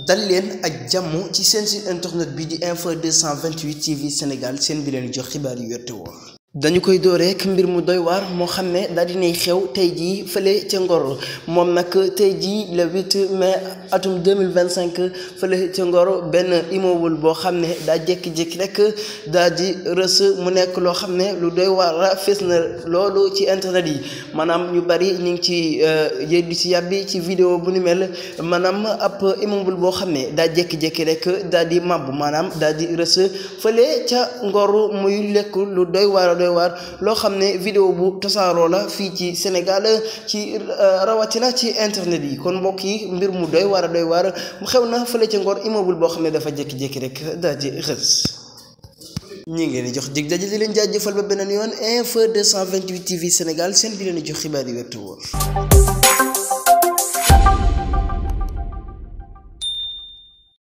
dal leen ak jàmm ci seen site internet bi di info 228 TV Sénégal seen bi leen jox xibaar yu wér te wóor dañu koy door rek mbir mu doy waar moo xam ne daal dinay xew tey jii fële ca Ngor moom nag tey jii le 8 mai atum 2025 fële ca Ngor benn immeuble boo xam ne daa jékki-jékki rek daal di rës mu nekk loo xam ne lu doy waar la fees na loolu ci internet yi maanaam ñu bari ñu ngi ci yéeg di ci yàbbi ci vidéo bu ni mel maanaam ab immeuble boo xam ne daa jékki-jékki rek daal di màbb maanaam daal di rës fële ca Ngor muy lekk lu doy waar loo xam ne vidéo bu tasaaroo la fii ci Sénégal ci rawatina ci internet yi kon mbokk yi mbir mu doy waar mu xew na fële ca Ngor immeuble boo xam ne dafa jékki-jékki rek daal di xës ñi ngeen di jox dig daje di leen jaajëfal ba beneen yoon info 228 TV Sénégal seen bi leen di jox xibaar yi wér te wóor